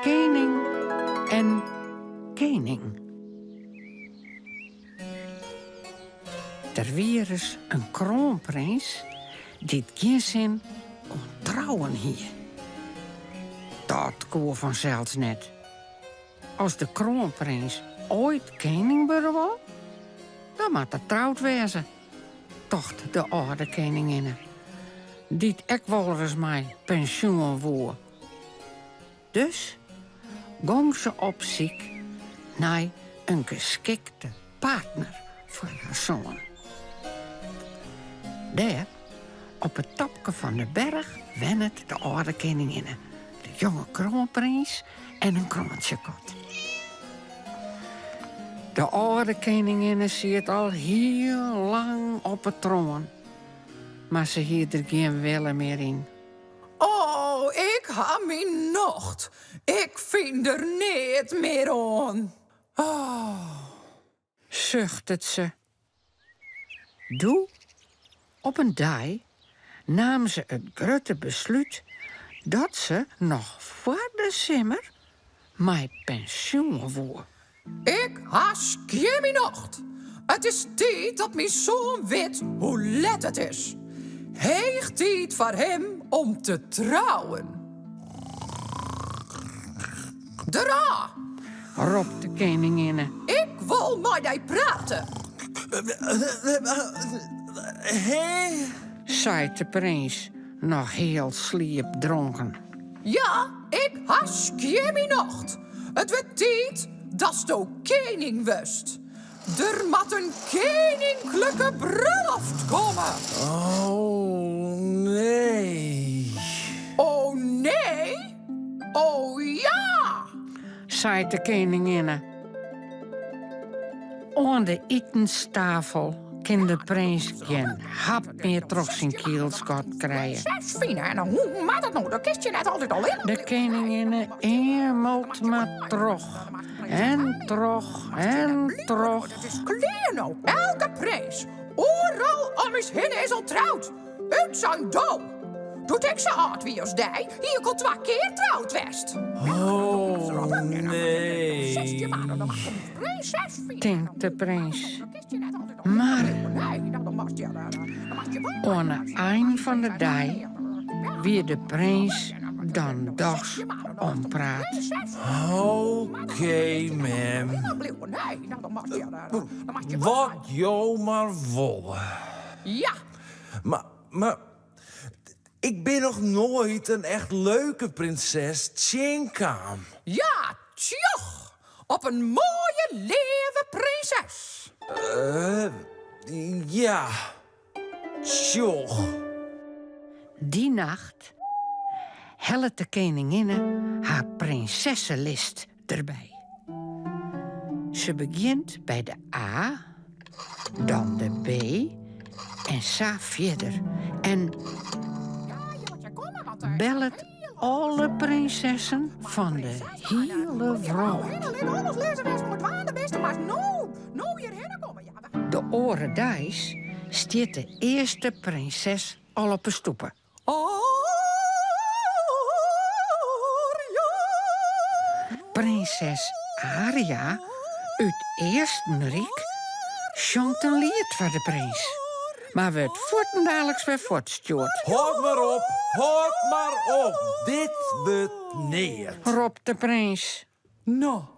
Kening en kening. Der wie ris in kroanprins dy't gjin sin oan trouwen hie. Dat koe fansels net. As de kroanprins oait kening wurde wol, dan moat er troud wêze, tocht de âlde keninginne, dy't ek wolris mei pensjoen woe. Dus gong se op syk nei in geskikte partner foar har soan. Dêr, op it topke fan de berch, wennet de âlde keninginne, de jonge kroanprins en in kroantsjekat. De âlde keninginne siet al hiel lang op 'e troan, mar se hie der gjin wille mear yn. Oh, ik ha myn nocht. Ik fyn der neat mear oan. Oh. Suchtet se. Doe, op in dei, naam se it grutte beslút dat se noch foar de simmer mei pensjoen woe. Ik ha skjin myn nocht. It is tiid dat myn soan wit hoe let it is. Heech tiid foar him om te trouwen. Derôf! Ropt de keninginne. Ik wol mei dy prate. Hé? Seit de prins, noch heal sliepdronken. Ja, ik ha skjin myn nocht. It wurdt tiid datsto kening wurdst. Der moat in keninklike brulloft komme. Oh nee. Oh nee? Oh ja! Seit de keninginne. Oan de itenstafel kin de prins gjin hap mear troch syn kielsgat krije. De keninginne eamelt mar troch en troch en troch. It is klear no, elke prins, oeral om ús hinne is al troud. Utsein do. Doe't ik sa âld wie as dy, hie ik al twa kear troud west. Oh nee. Tinkt de prins. Mar oan 'e ein fan de dei wie de prins dan dochs ompraat. Oké, mem. Wat jo mar wolle. Ja. Mar, mar ik bin noch noait in echt leuke prinses tsjinkaam. Ja, tsjoch! Op in moaie, leave prinses. Uh, ja. Tsjoch. Dy nacht hellet de keninginne har prinsesselist derby. Se begjint by de A, dan de B en sa fierder en bellet alle prinsessen fan de hiele wrâld. De oare deis stiet de earste prinses al op 'e stoepe. Prinses Aria út Eastenryk sjongt in liet foar de prins, mar wurdt fuortendaliks wer fuortstjoerd. Hâld mar op, hâld mar op, dit wurdt neat. Ropt de prins. No.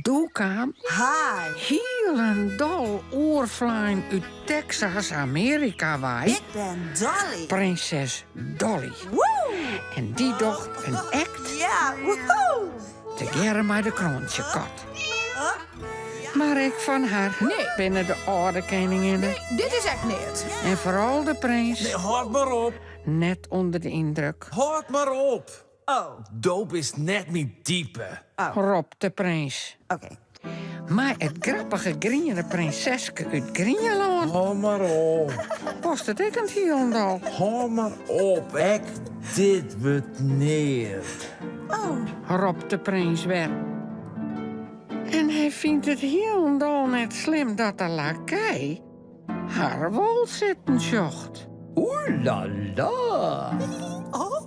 Doe kaam Hi. hielendal oerflein út Texas, Amearika wei. Ik ben Dolly. Prinses Dolly. Woe! En dy docht in act. Ja, woehoe! Tegearre mei de kroantsjekat. Mar ek fan har Nee. binne de âlde keninginne. Nee, dit is ek neat. En foaral de prins. Nee, hâld mar op. Net ûnder de yndruk. Hâld mar op. Oh. Do bist net myn type. Oh. Ropt de prins. Oké. Mei it grappige griene prinseske út Grienlân. Hâld mar op. Past it ek net hielendal. Hâld mar op, ek dit wurdt neat. Oh. Ropt de prins wer. En hy fynt it hielendal net slim dat de lakei har wol sitten sjocht. Oe la la. Oh.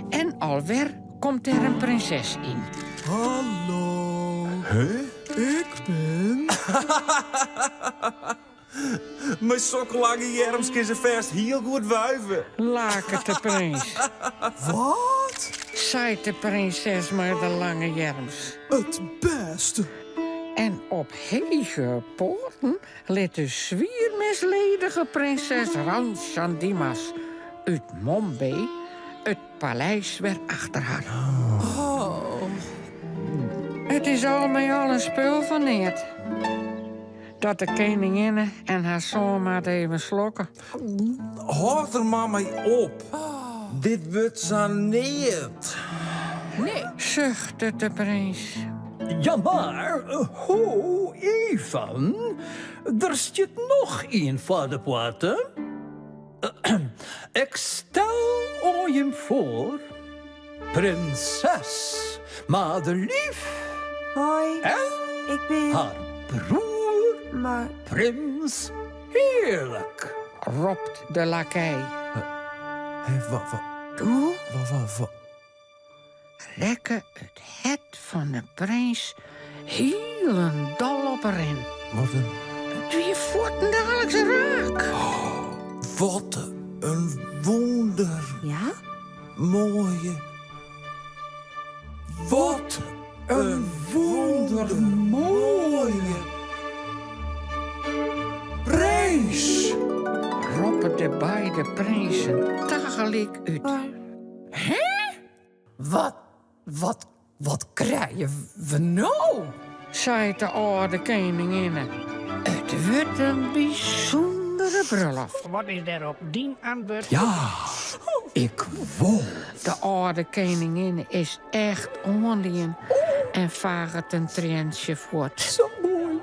En alwer. komt der in prinses yn. Hallo. Huh? Ik bin. Mei sokke lange earms kin se fêst hiel goed wuive. Laket de prins. Wat? Seit de prinses mei de lange earms. It bêste. En op hege poaten lit de swier misledige prinses Ranchandimas út Mombay it paleis wer achter har. It is al mei al in spul fan neat. Dat de keninginne en har soan moatte even slokke. Hâld der mar mei op. Dit wurdt sa neat. Nee. Suchtet de prins. Ja mar, ho even, der stiet noch ien foar de poarte. Ik stel oan jim foar, prinses Madelief. Hoi. En Ik bin. har broer, Mar. prins Heerlijk. Ropt de lakei. Hé, wa, wa, Doe wa, wa, wa. rekke it hert fan de prins hielendal op 'e rin. Wat in. It wie fuortendaliks raak. Wat in wûnder. Ja? Moaie. Wat in wûndermoaie prins! Roppe de beide prinsen tagelyk út. Hè? Wat, wat, wat krije we no? Seit de âlde keninginne. It wurdt in bysûndere brulloft. Wat is dêrop dyn antwurd? Ja, ik wol. De âlde keninginne is echt oandien en faget in trientsje fuort. Sa moai.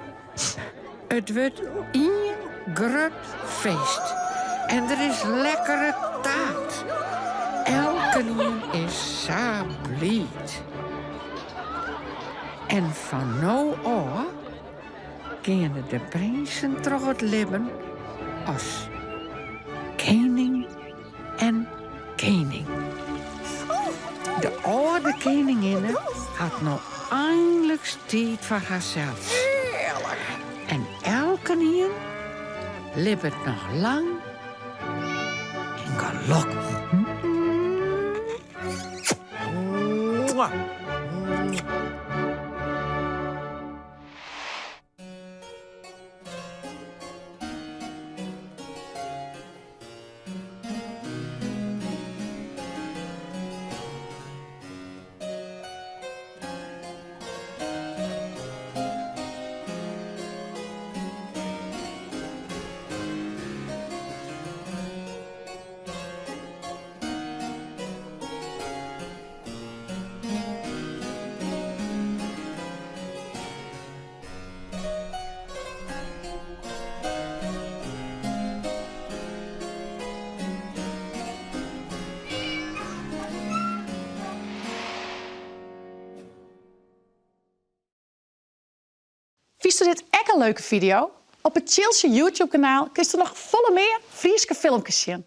It wurdt ien grut feest en der is lekkere taart. Elkenien is sa bliid. En fan no ôf geane de prinsen troch it libben as kening en kening. De âlde keninginne hat no einliks tiid foar harsels. En elkenien libbet noch lang en gelokkich. Mwah. Fynsto dit ek in leuke fideo? Op it Tsjiltsje YouTube-kanaal kinsto noch folle mear Fryske filmkes sjen.